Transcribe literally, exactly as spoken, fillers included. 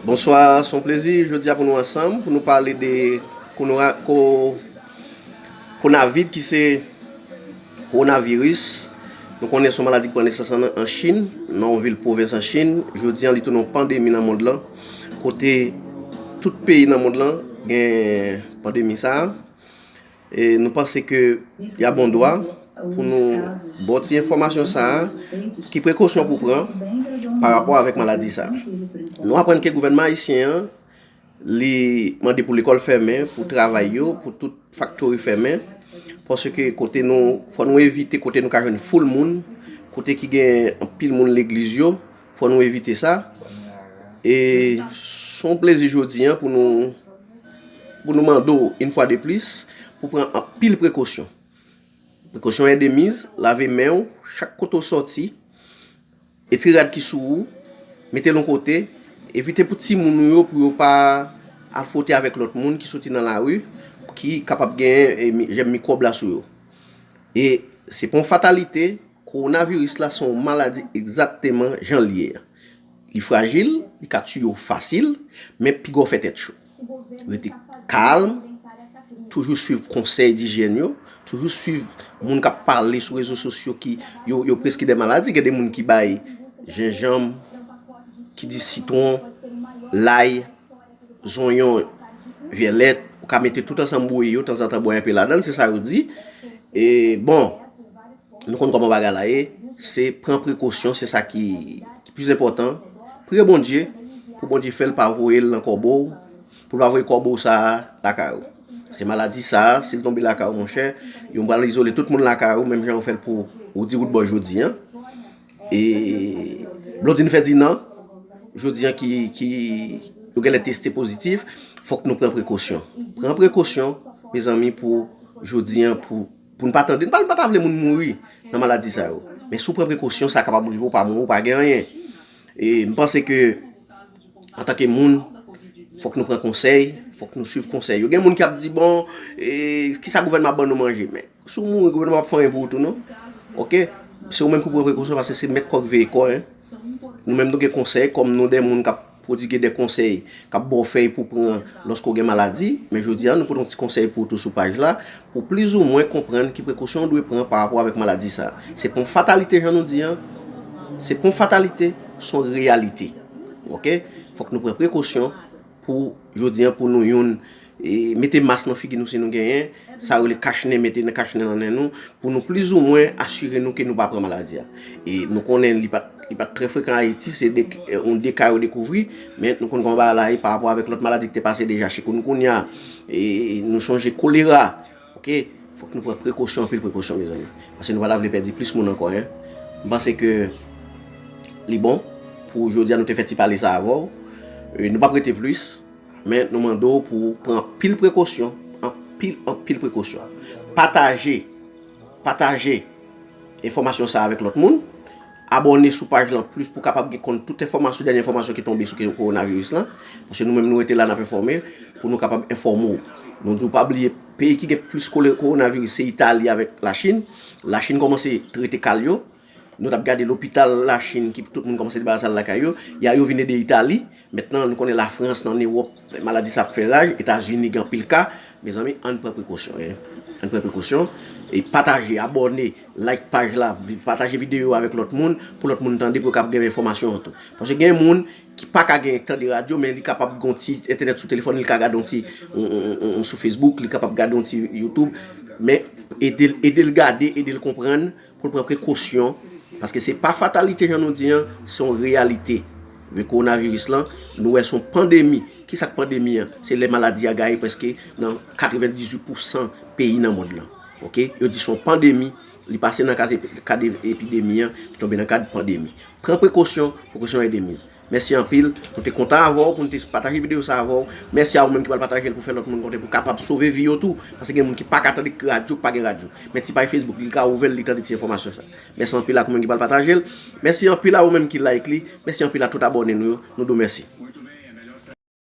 Bonswa, se yon plezi jodi a pou nou ansanm, pou nou pale de konora- ko- konavid ki se kowonaviris. Nou konnen se yon maladi ki pran nesans an, an Chin, nan yon vil pwovens an Chin. Jodi a, li tounen yon pandemi nan mond lan, kote tout peyi nan mond lan gen pandemi sa a. E nou panse ke y a bon dwa pou nou ba w ti enfòmasyon sa a, ki prekosyon pou pran pa rapò avèk maladi sa a. Nou aprann ke gouvènman ayisyen an, li mande pou lekòl fèmen, pou travay yo, pou tout faktori fèmen, paske kote nou, fò nou evite kote nou ka jwenn foul moun, kote ki gen anpil moun legliz yo, fò nou evite sa. E se yon plezi jodi a pou nou, pou nou mande w, yon fwa de plis, pou pran anpil prekosyon. Prekosyon endemiz, lave men w chak kote w sòti, etire rad ki sou ou, mete l yon kote, evite pou timoun ou yo, pou yo pa al fwote avèk lòt moun ki soti nan lari, ki kapab genyen, e, mi- jèm mikwòb la sou yo. E se pa yon fatalite, kowonaviris la se yon maladi egzakteman jan l ye a. Li frajil, li ka tiye w fasil, men piga w fè tèt cho. Rete kalm, toujou swiv konsèy dijyèn yo, toujou swiv moun k ap pale sou rezo sosyo ki yo, yo preskri de maladi. Gen de moun ki bay jenjanm, ki di sitwon, lay, zonyon, vyèlèt, ou ka mete tout ansanm bouyi yo, tanzantan bwè enpe ladan l, se sa yo di. E bon, nou konn kòman bagay la ye, se pran prekosyon, se sa ki, ki plis enpòtan. Priye Bondye, pou Bondye fè l pa voye l nan kòbo w, pou l pa voye kòbo w sa a lakay ou. Se maladi sa a, si l tonbe lakay ou, monchè, yo pral izole tout moun lakay ou, menm jan yo fè l pou ou di wout bò jodi a. E Blondine fè di nan, jodi a ki, ki yo genlè teste pozitif, fòk nou pran prekosyon. Pran prekosyon, mezanmi, pou jodi a, pou, pou n pa tande, n pa, n pa ta vle moun mouri nan maladi sa yo. Men si w pran prekosyon, sa kapab rive w pa mouri, w pa gen anyen. E m panse ke, antanke moun, fòk nou pran konsèy, fòk nou swiv konsèy yo. Gen moun ki ap di, bon, e, kisa gouvènman ap ban nou manje? Men, si w mouri, gouvènman p ap fè anyen pou ou tou, non. Oke? Se ou menm ki pou pran prekosyon, paske se mèt kò k veye kò, en. Nou menm, nou gen konsèy, kòm nou de moun k ap pwodije de konsèy, k ap ba w fèy pou pran lòske w gen maladi. Men jodi a, nou pote yon ti konsèy pou ou tou sou paj la, pou plizoumwen konprann ki prekosyon w dwe pran pa rapò avèk maladi sa a. Se pa yon fatalite jan nou di a, se pa yon fatalite, se yon reyalite. Oke? Fòk nou pran prekosyon pou jodi a, pou nou youn, e, mete mas nan figi nou si nou genyen, sa yo rele kachnen, mete nan kachnen nan nen nou, pou nou plizoumwen asire nou ke nou pa pran maladi a. E nou konnen li pa t, li pa t trè frekan Ayiti, se de, e, yon de ka yo dekouvri, men nou konn kòman bagay la ye pa rapò avèk lòt maladi ki te pase deja. Chikungunya, e, nou chonje kolera, oke? Fòk nou pran prekosyon, anpil prekosyon, mezanmi. Paske nou pa ta vle pèdi plis moun ankò, en. M panse ke li bon pou jodi a nou te fè ti pale sa avè w. E, nou p ap rete plis, men nou mande w pou w pran anpil prekosyon, anpil, anpil prekosyon. Pataje, pataje enfòmasyon sa avèk lòt moun. Abòne sou paj lan plis pou w kapab gen konn tout enfòmasyon, dènye enfòmasyon ki tonbe sou ke- kowonaviris lan. Paske nou menm nou rete la, n ap enfòme pou nou kapab enfòme w. Nou di w pa bliye, peyi ki gen plis kole- kowonaviris se Itali avèk Lachin. Lachin kòmanse trete ka l yo. Nou t ap gade lopital Lachin ki tout moun kòmanse debarase al lakay yo. Ya yo vin ede Itali. Mentnan, nou konnen Lafrans, nan Ewòp, maladi sa ap fè raj. Etazini gen anpil ka. Mezanmi, ann pran prekosyon, en. Ann pran prekosyon. E pataje, abòne, like paj la, vi- pataje videyo avèk lòt moun, pou lòt moun tande, pou yo kab gen enfòmasyon an tou. Paske gen moun ki pa ka gen tande radyo, men li kapab gen yon ti entènèt sou telefòn, li ka gade yon ti, on, on, on, on, sou Facebook, li kapab gade yon ti YouTube. Men ede l, ede l gade, ede l konprann, pou l pran prekosyon, paske se pa fatalite jan nou di an, se yon reyalite. Vye kowonaviris lan, nou wè se yon pandemi. Kisa k pandemi an? Se lè maladi a gaye prèske nan katrevendizuit pousan peyi nan mond lan. Oke? Yo di se yon pandemi, li pase nan kad epi- kad epidemi an, li tonbe nan kad pandemi. Pran prekosyon, prekosyon endemiz. Mèsi anpil. Nou te kontan avè w pou nou te pataje videyo sa avè w. Mèsi a ou menm ki pral pataje l pou fè lòt moun konnen pou kapab sove vi yo tou. Paske gen moun ki pa ka tande radyo, pa gen radyo. Men ti paj Facebook, li ka ouvè l, li tande ti enfòmasyon sa. Mèsi anpil ak ou menm ki pral pataje l. Mèsi anpil a ou menm ki like li. Mèsi anpil a tout abòne nou yo. Nou di w mèsi.